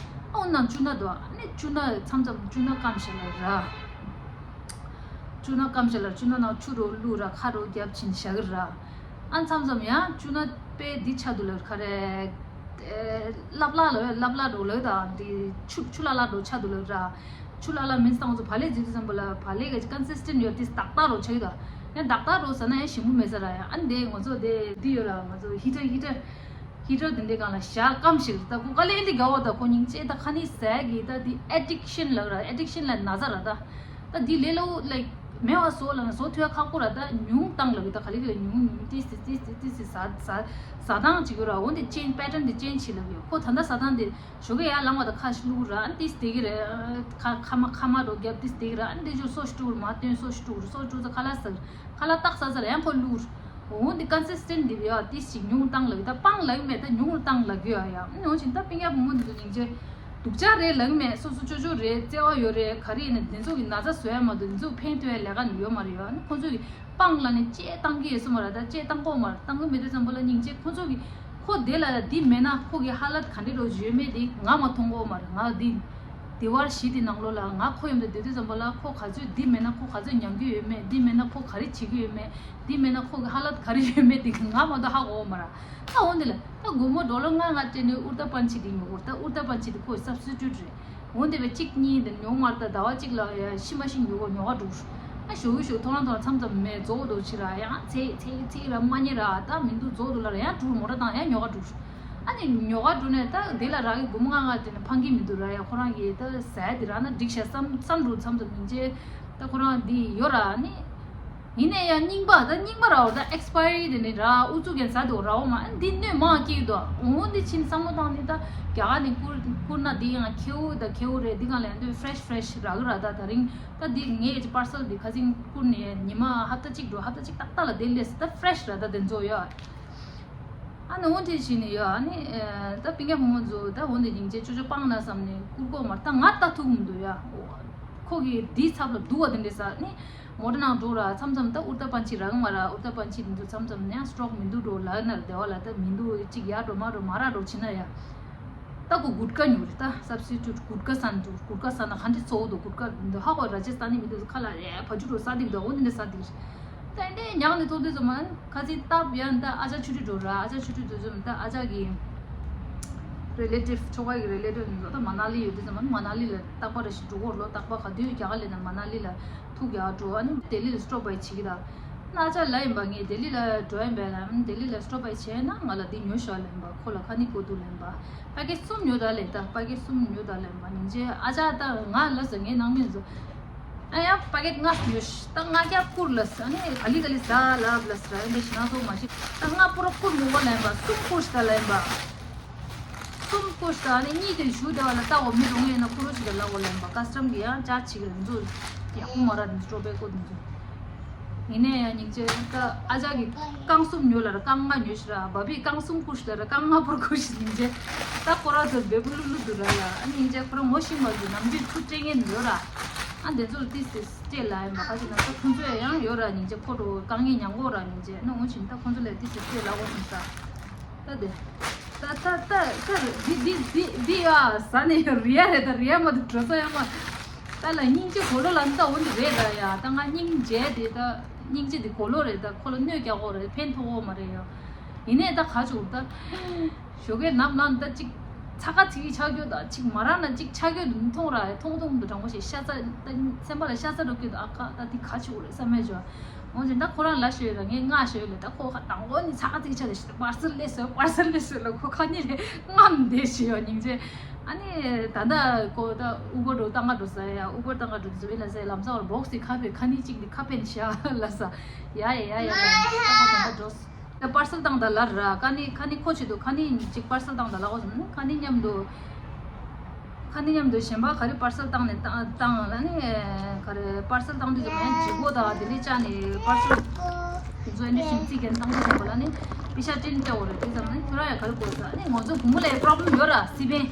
འོ་ནང་ཆུ་སྣ་འདུག་ཨ་ནི་ཆུ་སྣ་མཚམས་མཚམས་ཆུ་སྣ་སྐམ་ཞིག་ལ་ར། ཆུ་སྣ་སྐམ་ཞིག་ལ་ཆུ་སྣ་ནང་ཆུ་རོ་བླུགས་ར་ཁ་རོ་བརྒྱབ་ཕྱིན་བཞག་གི་ར། ཨ་མཚམས་མཚམས་ཡང་ཆུ་སྣ་དཔེ་འདི་ཆགས་འདུག་ལབ་ཁ་རེ། ལབ་ལ་ལབ་ལབ་ལ་འགྲོ་ལབ་ད་འདི་ཆུ་ཆུ་ལ་ལ་འགྲོ་ཆགས་འདུག་ལབ་ར། ཆུ་ལ་ལ་མིན་སྟངས་ཚོ་བག་ལེབ་ཟེར་དུས་ཙམ་པ་ལ་བག་ལེབ་གི་ཀོན་སིས་ཊེན་ཊི་ཡོད་དེ་ཏག་ཏག་རོ་ཆགས་ཡོད་ད། ཡང་ཏག་ཏག་རོ་ཟ་ན་ཡང་ཞིམ་པོ་མེད་ས་ར་ཡང་ཨ་འདི་ང་ཚོ་དེ་འདི་ཡོད་ར་ང་ཚོ་ཧི་ཊར་ཧི་ཊར་ཧི་ཊར་དེ་འདྲའི་སྒང་ལ་ཞག་སྐམ་ཞིག་ད་ཁོ་དཀའ་ལས་འདི་དགའ་བོ་ད་ཁོ་སྙིང་རྗེ་ད་ཁ་ནི་ཟས་གི་ད་འདི་ཨེ་ཌིག་ཤན་ལབ་ར་ཨེ་ཌིག་ཤན་ལ་ན་ཚ་ར་ད། ད་འདི་ལས་སླ་བོ་ལའིཀ་མེད་པ་བཟོ་ལ་ན་བཟོ་ཐུབ་ཡ་ཁག་པོ་ར་ད་ཉུང་བཏང་ལབ་གི་ད་ག་ལེ་ག་ལེ་ཉུང་ཉུང་ཏིས་ཏིས་ཏིས་ཏིས་ཏིས་ཏིས་ཟ་ཟ་ཟ་སྟངས་བྱེད་དགོས་ར་འོ་འདི་ཅན་པེ་ཊརན་འདི་ཅན་བྱེད་ལབ་གི་ཁོ་ད་ལྟ་ཟ་སྟངས་འདི་ཞོགས་ཀས་ཡར་ལངས་པ་དང་ཁ་ཤས་བླུགས་ར་ཨ་ནི་ཏིས་བསྡད་ཀྱི་རེད། ཁ་ཁ་མ་ཁ་མ་རོ་རྒྱབ་ཏིས་བསྡད་ཀྱི་ར་ཨ་ནི་ཏིས་ཞོར་སོ་ཞིག་བཀྲུ་ར་མ་སྟོན་སོ་ཞིག་བཀྲུ་ར་སོ་བཀྲུ་ཚ་ཁ་ལག་ཟ་ཁ་ལག་ཏག་ས་ས་ར་ཡང་ཁོ་བླུགས་ར། འོ་འདི་ཀོན་སིས་ཊེན་ཊི་འདི་བས་ཏིས་ཞིག་ཉུང་བཏང་ལབ་ད་སྤང་ལབ་མེད་ད་ཉུང་རུ་བཏང་ལབ་གི་ཡ་ཡ་ཨ་ནི་འོ་ཅིན་ད་སྤུན་ཀྱག་བུ་མོ་འདི་ཚོ་སྙིང་རྗེ། སྡུག་ཅག་རེད་ལབ་མེད་སོ་སོ་ཅོ་ཅོ་རེད་བརྩེ་བ་ཡོད་རེད་ག་རེ་ཡིན་ན་འདི་ཚོ་གི་ན་ཚ་བཟོ་ཡ་མ་གཏོགས་འདི་ཚོ་ཕན་ཐོགས་ཡ་ལས་ཀ་ནི་ཡོད་མ་རེད་ཡ་ཨ་ནི་ཁོ་ཚོ་གི་སྤང་ལ་ནི་ཅེས་བཏང་གི་ཡོད་སོ་མ་ར་ད་ཅེས་བཏང་གོ་མ་ར་བཏང་གི་མེད་དུས་ཙམ་པ་ལ་སྙིང་རྗེ་ཁོ་ཚོ་གི་ཁོ་དེ་ལ་ཡ་འདི་མེད་ན་ཁོ་གི་ཧ་ལད་ག་འདྲ་རོ་ཡོད་མེད་དེ་ང་མ་མཐོང་གོ་མ་ར་ང་འདི་དེ་བར་ཞི་དེ་ནང་ལོ་ལ་ང་ཁོ་ཡོང་དུ་བསྡད་དུས་ཙམ་པ་ལ་ཁོ་ག་ཚོད་འདི་མེད་ན་ཁོ་ག་ཚོད་ཉམས་ཀྱི་ཡོད་མེད་འདི་མེད་ན་ཁོ་ག་རེ་བྱེད་ཀྱི་ཡོད་མེད་འདི་མེད་ན་ཁོ་གི་ཧ་ལད་ག་རེ་ཡོད་མེད་དེ་ང་མ་གཏོགས་ཧ་གོ་མ་ར་ད་འོ་འདི་ལ། ད་དགོང་མོ་ཌོ་ལར་ལྔ་ལྔ་སྤྲད་ནས་ཨུར་ད་པན་ཆི་དེ་ཉོ་གོ་ད་ཨུར་ད་པན་ཆི་དེ་ཁོའི་སབ་སི་ཊུཊ་རེད། འོན་ཏེ་བས་གཅིག་གཉིས་དེ་ཉོ་མར་ད་ཟླ་བ་གཅིག་ལ་ཡ་ཤི་མ་ཤི་ཉོ་གོ་ཉོ་ག་འགྲོ། ཨ་ཞོ་གི་ཞོ་ཐོ་རང་ཐོ་རང་མཚམས་མཚམས་མེད་རྫོགས་འགྲོ་ཕྱི་ར་ཡང་ཚེ་ཚེ་ཚེ་ར་མ་ཉེ་ར་ད་མི་འདུག་རྫོགས་འདུག་ལ་ར་ཡང་འགྲོ་མོ་ར་དང་ཡང་ཉོ་ག་འགྲོ། ཨ་ནི་ཉོ་ག་འགྲོ་ནས་ད་དེ་ལ་ར་གི་དགོང་མོ་ལྔ་ལྔ་དེ་ནས་ཕང་གི་མི་འདུག་ར་ཡ་ཁོ་རང་གི་ད་ཟས་དེ་ར་ན་འགྲིག་ཤ་བསམ་བསམ་འགྲོ་མཚམས་མཚམས་མིན་ཅེ་ད་ཁོ་རང་འདི་ཡོད་ར་ཨ་ནི། ཡིན་ན་ཡང་རྙིང་པ་ད་རྙིང་པ་ར་བ་ད་ཨེགས་པ་ཡ་རི་དེ་ནི་ར་ཨུ་ཚུགས་ཀྱང་ཟ་འདུག་ར་བ་མ་འདི་སྣོད་མང་སྐྱེ་འདུག་འོ་འདི་ཕྱིན་བསམ་བློ་བཏང་ནི་ད་རྒྱ་གར་ནས་བསྐུར་བསྐུར་ན་འདི་ཡང་ཁེའུ་ད་ཁེའུ་རེད་འདི་གང་ལས་འདོད་ཕྲེཤ་ཕྲེཤ་རག་གི་ར་ད་ད་རིང་ད་འདི་ངས་ཀྱི་པར་སལ་འདི་ཁ་སང་བསྐུར་ནས་ཉི་མ་ཧབ་ཏ་གཅིག་འགྲོ་ཧབ་ཏ་གཅིག་ཏག་ཏག་ལ་དེ་སླེབས་ད་ཕྲེཤ་ར་ད་དེ་ཚོ་ཡོད། ཨ་ནི་འོ་དེ་བྱས་ནས་ཡོད་ཨ་ནི་ད་སྤུན་ཀྱག་བུ་མོ་ཚོ་ད་འོ་འདི་སྙིང་རྗེ་ཅོ་ཅོ་སྤང་ན་བསམ་ནས་བསྐུར་གོ་མ་ད་ང་ལྟ་ཐུབ་མི་འདུག་ཡ། ཁོ་གི་འདིའི་ཚབ་ལ་སྡུག་བ་དེ་འདྲས་ཟ་ནི། མོ་ཊ་ནང་འགྲོ་ར་མཚམས་མཚམས་ད་ཨུར་ད་པན་ཆི་རག་མ་ར་ཨུར་ད་པན་ཆི་འདི་ཚོ་མཚམས་མཚམས་ནས་སི་ཊོག་མི་འདུག་འགྲོ་ལ་ནར་བདེ་བ་ལ་ད་མི་འདུག་གཅིག་ཡར་འགྲོ་མར་འགྲོ་མར་འགྲོ་ཕྱིན་ན་ཡ། ད་ཁོ་གུད་ཀ་ཉོ་རེད་ད་སབ་སི་ཊུཊ་གུད་ཀ་ཟ་འདུག་གུད་ཀ་ཟ་ན་ག་འདྲ་ཚོ་འདུག་གུད་ཀ་འདི་ཧ་གོ་ར་ཇ་སི་ཐ་ནི་མི་འདུག་ཁ་ལ་རེ་བ་ཇུ་འགྲོ་ས་འདི་འདུག་འོ་འདི་འདྲ་ས་འདི་རེད། ད་འདི་ཉག་ནས་ཐོག་དུས་ཙམ་མ་ཁ་ཚིག་སྟབས་ཡ་ད་ཨ་ཅག་ཆུ་ཊི་འགྲོ་ར་ཨ་ཅག་ཆུ་ཊི་འགྲོ་ཙམ་ད་ཨ་ཅག་གི་རི་ལེ་ཊིབ་ཁྱོ་ག་གི་རི་ལེ་ཊིབ་འདུག་ད་མ་ན་ལི་ཡོད་དུས་ཙམ་མ་མ་ན་ལི་ལ་རྟག་པར་རེ་ཞིག་འགྲོ་གོ་ར་ལོ་རྟག་པར་ག་དུས་རྒྱ་གར་ལ་ན་མ་ན་ལི་ལ་ཐུག་ཡ་འགྲོ་ཨ་ནི་ལྡི་ལི་ལ་སི་ཊོབ་བྷའི་བྱེད་ཀྱི་ད། ན་ཅག་ལ་ཡིན་པ་ངས་ལྡི་ལི་ལ་འགྲོ་ཡིན་པས་ལ་ལྡི་ལི་ལ་སི་ཊོབ་བྷའི་བྱས་ན་ང་ལ་འདི་ཉོ་ཤོག་ལ་ཡིན་པ་ཁོ་ལ་ཁ་ནི་གོ་འདུག་ལ་ཡིན་པ། པ་ཀེ་ཊི་གསུམ་ཉོ་ད་ལེ་ད་པ་ཀེ་ཊི་གསུམ་ཉོ་ད་ལེ་མ་ནིང་རྗེ་ཨ་ཅག་ད་ང་ལ་ཟ་ངའི་ནང་མི་ཚོ། ཨ་ཡ་པ་ཀེ་ཊི་ལྔ་ཉོ་ཤི་ད་ལྔ་བརྒྱ་བསྐུར་ལ་ཟ་ནི་ག་ལི་ག་ལི་ཟ་ལབ་ལ་ཟ་ཡིན་པའི་ཞི་ན་ཚོགས་མ་ཤི་ད་ལྔ་པུ་ར་བསྐུར་མི་གོ་ལ་ཡིན་པ་གསུམ་བསྐུར་ཤི་ད་ལ་ཡིན་པ། གསུམ་བསྐུར་ཤི་ད་ནི་གཉིས་དེ་ཞུ་བདེ་བ་ལ་ལྟ་བ་མི་རུང་ངེ་ན་ཁུ་རུ་ཞི་ད་ལ་གོ་ལ་ཡིན་པ་ཀ་སི་ཊམ་གི་ཡང་ཅག་ཆི་གི་རིན་ཚོ་ཡག་པོ་མ་ར་ནི་སྤྲོ་པའི་ཀོ་དེ་ཚོ། ཡིན་ནའི་ཡང་སྙིང་རྗེ་ད་ཨ་ཅག་གིས་རྐང་གསུམ་ཉོས་ལ་ར་རྐང་ལྔ་ཉོས་ཤི་ར་བ་བིས་རྐང་གསུམ་བསྐུར་ཤི་ལ་ར་རྐང་ལྔ་བསྐུར་བསྐུར་ཤི་སྙིང་རྗེ། ད་ཁོ་ར་ཚོ་འབེ་བུ་ལུ་ལུ་འདུག་ར་ཡ་ཨ་ནི་སྙིང་རྗེ་ཁོ་ར་ངོ་ཤེས་མ་རྒྱུ་ནམ་རྒྱུན་ཐུག་སྤྲད་ངེས་འདུག་ར། ཨ་འདི་ཚོ་ཏིས་ཏིས་སྤྲད་ལ་ཡིན་པ་ཁ་ཅིག་ན་ད་ཁོང་ཚོས་ཡང་ཡོད་ར་སྙིང་རྗེ་ཁོ་རོ་རྐང་ངེས་ཉང་གོ་ར་སྙིང་རྗེ་ན་འོང་ཕྱིན་ད་ཁོང་ཚོ་ལ་ཏིས་ཏིས་སྤྲད་ལ་འོང་ཕྱིན་ས། ད་དེ། ད་ད་ད་ད་འདི་འདི་འདི་འདི་ཡ་ཟ་ནས་རི་ཡ་རེད་ད་རི་ཡ་མ་འདུག་འགྲོ་ས་ཡ་མ། ད་ལ་སྙིང་རྗེ་གོ་ལོ་ལ་འདི་ད་འོ་འདི་རེད་ད་ཡ་ད་ང་སྙིང་རྗེ་དེ་ད་སྙིང་རྗེ་དེ་གོ་ལོ་རེད་ད་ཁོ་ལ་གནོད་རྒྱག་གོ་རེད་ཕན་ཐོགས་གོ་མ་རེད་ཡ། ཡིན་ནའི་ད་ག་བྱུང་ད། ཞོགས་ཀས་ནམ་ལངས་ད་ཅིག་ཚ་ཁ་ཚིག་ཆགས་རྒྱུ་ད་ཅིག་མ་རག་ན་ཅིག་ཆགས་རྒྱུ་འདུག་མཐོང་ར་མཐོང་མཐོང་དུ་དྲང་པོ་ཞིག་ཤ་ཚ་ད་སེམས་པ་ལ་ཤ་ཚ་འགྲོ་རྒྱུ་ད་ཨ་ཁ་ད་འདི་ག་བྱུང་རེད་བསམ་མེད་བྱུང་། འོན་ཀྱང་ད་ཁོ་རང་ལ་ཞོལ་ལ་ངས་ང་ཞོལ་ལ་ད་ཁོ་ཁ་དང་པོ་ནི་ཚ་ཁ་ཚིག་ཆ་ལ་ཞིག་པར་སེལ་ལས་སོ་པར་སེལ་ལས་སོ་ལ་ཁོ་ཁ་ཉིན་ལས་རྔམ་བསྡད་ཞེས་ཡོད་སྙིང་རྗེ། ཨ་ནི་ད་ལྟ་ཁོ་ད་ཨུ་བར་འགྲོ་ཏང་ག་འགྲོ་ཟེར་ཡ་ཨུ་བར་ཏང་ག་འགྲོ་ཟེར་བས་ལ་ཟེར་ལམ་སང་བར་བོག་སི་ཁ་ཕེ་ཁ་ནི་གཅིག་ནི་ཁ་ཕེ་ནི་ཤ་ལ་ཟ་ཡ་ཡ་ཡ་ཡ་ད་ཁོ་ད་ལྟ་འགྲོ་ད་པར་སེལ་བཏང་ད་ལ་ར་ཁ་ནི་ཁ་ནི་ཁོ་ཆེད་དུ་ཁ་ནི་གཅིག་པར་སེལ་བཏང་ད་ལ་འོ་ཟེར་ན་ཁ་ནི་མཉམ་དུ། ཁ་ནི་མཉམ་དུ་གཞན་པ་ག་རེ་པར་སེལ་བཏང་ནས་བཏང་བཏང་ལ་ནི་ག་རེ་པར་སེལ་བཏང་དུས་ཙམ་ཡང་ལྗིད་ཁོག་དང་དེ་ལས་བཅག་ནས་པར་སེལ་དེ་ཚོ་ཨེ་འདྲ་ཞིམ་རྩིས་རྒྱན་བཏང་དུས་ཙམ་པ་ལ་ནི་པི་ཤ་ཊིན་སྤྲད་འོ་རེད་དེ་ཙམ་ནི་ཁྱོད་རང་ཡང་ག་རེ་དགོས་ཟེར་ནི་ང་ཚོ་བུ་མོ་ལ་ཡང་པྲོབ་ལེམ་ཡོད་ར་སི་པན་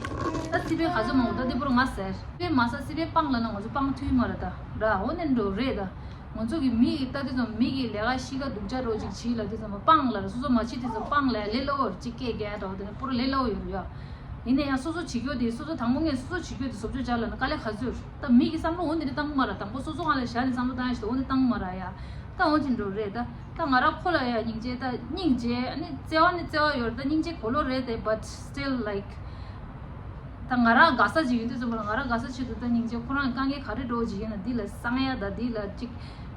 ད་སི་པན་ག་ཚོད་མང་པོ་ད་དེ་པོ་ར་ང་ཟེར་སི་པན་མ་ཟ་སི་པན་སྤང་ལ་ན་ང་ཚོ་སྤང་ཐུབ་མ་རེད་ད་ར་འོ་ནི་འགྲོ་རེད་ད། ང་ཚོ་གི་མི་ཡི་ལྟ་དུས་ཙམ་མི་གི་ལས་ཀ་གཤིས་ཀ་སྡུག་ཅག་རོ་ཅིག་བྱིས་ལ་དུས་ཙམ་པ་སྤང་ལ་སོ་སོ་མ་བྱེད་དུས་ཙམ་སྤང་ལ་ལས་སླ་བོར་ཅིག་སྐད་རྒྱག་འགྲོ་དེ་ནས་པོ་ར་ལས་སླ་བོ་ཡོད་རེད་ཡ། ཡིན་ན་ཡང་སོ་སོ་བྱེད་རྒྱུ་དེ་སོ་སོ་དང་པོ་ངས་སོ་སོ་བྱེད་རྒྱུ་དེ་བཟོ་བཅོས་བྱ་ལ་ན་དཀའ་ལས་ག་ཚོད་རེད། ད་མི་གི་བསམ་བློ་འོ་འདི་འདྲ་བཏང་གི་མ་ར། དང་པོ་སོ་སོ་ང་ལ་ཞག་ནས་བསམ་བློ་བཏང་ཡ་ཞིག་འོ་འདི་བཏང་གི་མ་ར་ཡ། ད་འོ་ཅིག་འགྲོ་རེད། ད་ད་ང་རང་ཁོ་ལ་ཡ་སྙིང་རྗེ་ད་སྙིང་རྗེ་ཨ་ནི་བརྩེ་བ་ནི་བརྩེ་བ་ཡོད་རེད། ད་སྙིང་རྗེ་གོ་ལོ་རེད་དེ། But still, like, ད་ང་རང་དགའ་ས་ཅིག་ཡིན་དུས་ཙམ་པ་ལ་ང་རང་དགའ་ས་ཆེད་དུ་ད་སྙིང་རྗེ་ཁོ་རང་དཀའ་ངལ་ག་རེ་འགྲོ་ཅིག་ཡིན་ན་འདི་ལ་གསང་ཡ་ད་འདི་ལ་ཅིག་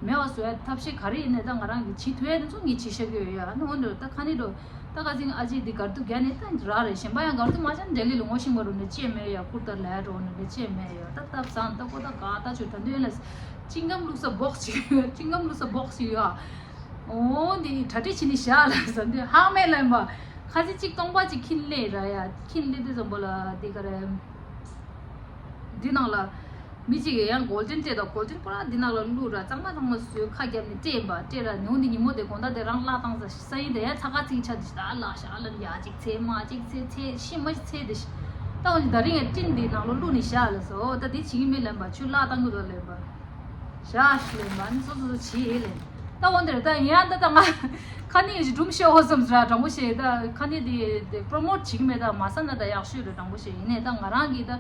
མེད་པ་བཟོ་ཡ་ཐབས་ཤེས་ག་རེ་ཡིན་ནའི་ད་ང་རང་གི་བྱེད་ཐུབ་ཡ་དེ་ཚོ་ངས་བྱེད་བཞག་གི་ཡོད་ཡ། ཨ་ནི་འོ་འདྲ་ད་ཁ་ནི་འགྲོ་ད་ཁ་ཅིག་ཨ་ཅེ་འདི་གར་དུ་རྒྱ་ནས་ད་རག་རེད། གཞན་པ་ཡང་གར་དུ་མ་ཅན་འབྲེལ་ལི་ལ་ངོ་ཤེས་པ་རུ་ནས་ཅེས་མེད་ཡ། ཀུར་ཏ་ལ་ཡ་འགྲོ་ནས་ཅེས་མེད་ཡ། ད་ད་བཟང་ད་ཀོ་ད་ག་ད་ཆུ་ད་འདོད་ལ་ཅིང་ཀམ་ལུག་ས་སྦོག་ཅིག་ཡོད། ཅིང་ཀམ་ལུག་ས་སྦོག་ཅིག་ཡོད། ཨོ་འདི་གྲ་སྒྲིག་བྱེད་ནི་བཞག་ལ་ཟ་འདི་ཧང་མེད་ལན་པ། ཁ་ཚིག་གཅིག་སྟོང་པ་གཅིག་ཁྱིན་ལས་ར་ཡ། ཁྱིན་ལས་དེ་ཙམ་པོ་ལ་འདི་ག་རེ། འདི་ནང་ལ་མི་གཅིག་གིས་ཡང་གོལ་ཌན་སྤྲད་དང་། གོལ་ཌན་པོ་ར་འདི་ནང་ལ་བླུགས་ར་གཙང་མ་གཙང་མ་བཟོས་ཁ་བརྒྱབ་ནས་སྤྲད་པ་སྤྲད་ར། ནུ་འདི་ཉིན་མོ་དེ་དགོང་དག་དེ་རང་བརླག་བཏང་ས་ས་ཡིན་དེ་ཡ་ཚ་ཁ་ཚིག་ཆ་དེ་ད་བརླག་ཤག་ལ་ཡ་གཅིག་ཚེ་མ་གཅིག་ཚེ་ཚེ་ཤི་མ་ཤི་ཚེ་དེ་ཤི། ད་འོ་ནི་ད་རིང་ཡ་སྤྲིན་འདི་ནང་ལ་བླུགས་ནས་བཞག་ལ་སོ། ད་འདི་བྱེད་ཀྱི་མེད་ལན་པ། ཆུ་བརླག་བཏང་གི་འདུག་ལན་པ། བཞག་ལེ་མ་ནི་སོ་སོ་སོ་བྱེད་ལེ། ད་འོ་འདིར་ད་ཡིན་ཡང་ད་ད་ང་ཁ་ནི་ཡོད་ཞིག་སྒྲུང་བཤད་འོ་བསམ་ཟེར་དྲང་པོ་བཤད། ད་ཁ་ནི་དེ་དེ་པྲོ་མོཊ་བྱེད་ཀྱི་མེད། ད་མ་ས་ན་ད་ཡག་ཤོས་རེད། དྲང་པོ་བཤད། ཡིན་ནའི་ད་ང་རང་གིས་ད་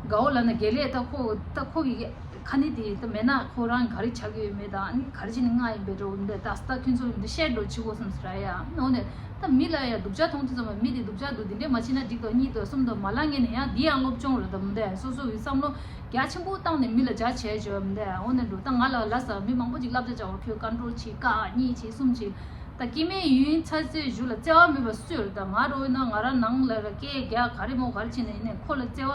དགའ་བོ་ལ་ན་དགེ་ལས་ད་ཁོ་ད་ཁོ་གི་ཁ་ནི་དེ་ད་མེད་ན་ཁོ་རང་ག་རེ་ཆགས་ཀྱི་ཡོད་མེད་དང་ཨ་ནི་ག་རེ་བྱས་ནས་ང་ཡིན་པའི་འགྲོ་འདི་ད་ད་ཁྱོད་ཚོ་འདི་བཤད་འགྲོ་བྱེད་དགོས་བསམ་ཟེར་ཡ། འོ་ནས་ད་མི་ལ་ཡ་སྡུག་ཅག་མཐོང་དུས་ཙམ་པ་མི་དེ་སྡུག་ཅག་འདུག་འདི་འདྲས་མ་བྱེད་ན་འགྲིག་འདུག་གཉིས་འདུག་གསུམ་འདུག་མ་ལ་ངས་ནས་ཡང་འདི་ཡང་སློབ་སྦྱོང་རེད། ད་མི་འདྲ་སོ་སོ་གི་བསམ་བློ། རྒྱ་ཆེན་པོ་བཏང་ནས་མི་ལ་རྒྱ་ཆེ་བརྗོད་མི་འདུག་འོ་ན་འགྲོ་ད་ང་ལ་ལ་ས་མི་མང་པོ་ཅིག་བསླབ་བྱ་བྱ་བར་ཁྱོད་ཀོན་ཊོལ་བྱེད་ཀ་གཉིས་བྱེད་གསུམ་བྱེད། ད་སྐྱེ་དམན་ཡུན་ཚ་ཚའི་གཞུ་ལ་བརྩེ་བ་མེད་པ་སུ་ཡོད། ད་ང་རོ་ན་ང་རང་ནང་ལ་ར་སྐད་རྒྱག་ག་རེ་མོ་ག་རེ་བྱེད་ན་ཡིན་ནས་ཁོ་ལ་བརྩེ་བ་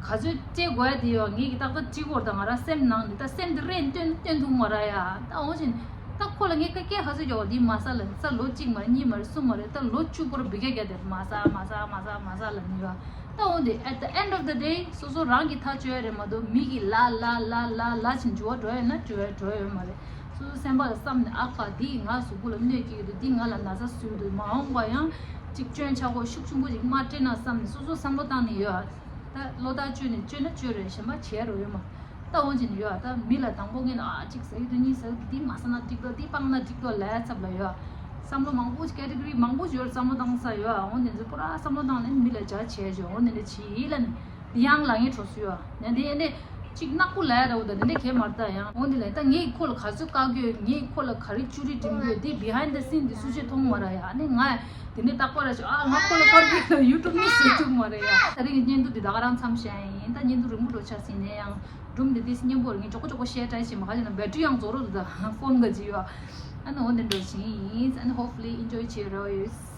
ག་ཚོད་སྤྲད་དགོས་ཡ་དེ་ཡོད་ངེད་ཀྱི་ཏག་ཏག་བྲིས་སྐོར་ད་ང་རང་སེམས་ནང་ནས་ད་སེམས་དེ་རེད་སྟོན་སྟོན་ཐུབ་མ་ར་ཡ། ད་འོ་བཞིན་ད་ཁོ་ལ་ངས་སྐད་སྐད་ག་ཚོད་རྒྱག་བ་དེ་མ་ས་ལ་ས་ལོ་གཅིག་མ་རེད་གཉིས་མ་རེད་གསུམ་མ་རེད་ད་ལོ་བཅུ་སྐོར་བི་ག་རྒྱག་དེ་མ་ས་མ་ས་མ་ས་མ་ས་ལ་ནི་ཡོད། ད་འོ་དེ་at the end of the day སོ་སོ་རང་གི་ཐག་གཅོད་ཡ་རེད་མ་གཏོགས་མི་གི་ལ་ལ་ལ་ལ་ལ་ཕྱིན་འགྱུར་བ་འགྲོ་ཡ་ན་འགྱུར་བ་འགྲོ་ཡ་ཡོད་མ་རེད། སོ་སོ་སེམས་པ་ལ་བསམ་ནས་ཨ་ཁ་འདིས་ང་གཟུགས་པོ་ལ་གནོད་སྐྱེལ་གྱི་འདུག་འདིས་ང་ལ་ན་ཚ་བཟོས་འདུག་མ་འོངས་པ་ཡང་ཅིག་སྐྱོན་ཆག་སྒོ་ཤུགས་ཆེན་པོ་ཅིག་མ་སྤྲད་ན་བསམ་ནས་སོ་སོ་བསམ་བློ་བཏང་ནས་ཡོད། ད་བློ་ཐག་གཅོད་ནས་གཅོད་ན་གཅོད་རེད་གཞན་པ་བྱས་རོགས་ཡོད་མ། ད་འོ་ཅིག་ནས་ཡོད་ད་མི་ལ་དང་པོ་ངས་ན་ཨ་གཅིག་ཟ་གི་འདུག་གཉིས་ཟ་གི་འདུག་འདི་མ་ཟ་ན་འགྲིག་འདུག་འདི་སྤང་ན་འགྲིག་འདུག་ལབ་ཡ་ཚབ་ལ་ཡོད། བསམ་བློ་མང་པོ་ཀེ་ཊི་གོ་རི་མང་པོ་ཡོད་བསམ་བློ་བཏང་ས་ཡོད། འོ་འདི་ཚོ་པུ་ར་བསམ་བློ་བཏང་ནས་མི་ལ་བྱ་བྱས་བྱས་འོ་འདི་འདྲ་བྱས་ཡིན་ལ་ནི་འདི་ཡང་ལ་ངས་གྲོགས་སུ་ཡོད་ནས་འདི་ཡན་ནས་གཅིག་ནག་པོ་ལབ་ཡ་འདྲ་བོ་ད་འདི་འདྲ་གས་མ་རེད། ད་ཡང་འོ་འདི་ལ་ད་ངས་ཁོ་ལ་ག་ཚོད་བཀག་རྒྱུ་ཡོད་ངས་ཁོ་ལ་ག་རེ་བཅུ་རེ་འགྲིམ་རྒྱུ་ཡོད་འདི་behind the scene འདི་སུ་ཞིག་མཐོང་མ་ར་ཡ་ནི་ང་དེ་ནས་རྟག་པར་ཨ་ང་ཁོ་ལ་བཀག་རྒྱུ་ཡོད་ཡུ་ཊུབ་ནས་བཟོ་ཐུབ་མ་རེད་ཡ། ད་རིང་གི་བརྙན་ཐུང་འདི་ད་ག་རང་མཚམས་བཞག་ཡིན། ད་བརྙན་ཐུང་རིང་པོ་འགྲོ་ཆགས་ཟིན་ནས་ཡང་སྒྲུང་འདི་ཏིས་སྙན་པོ་རེད། ངས་མགྱོགས་པོ་མགྱོགས་པོ་བཤད་ཊའི་བྱེད་མ་ཁ་ཅིག་ན་བེ་ཊི་རི་ཡང་རྫོགས་རོགས་འདུག་ད་ཕོན་ག་ཅི་ཡོད། ཨ་ནི་འོ་འདི་འགྲོ་བཞིན་ཡིན། ཨ་ནི་hopefully enjoy བྱེད་རོགས་ཡོད།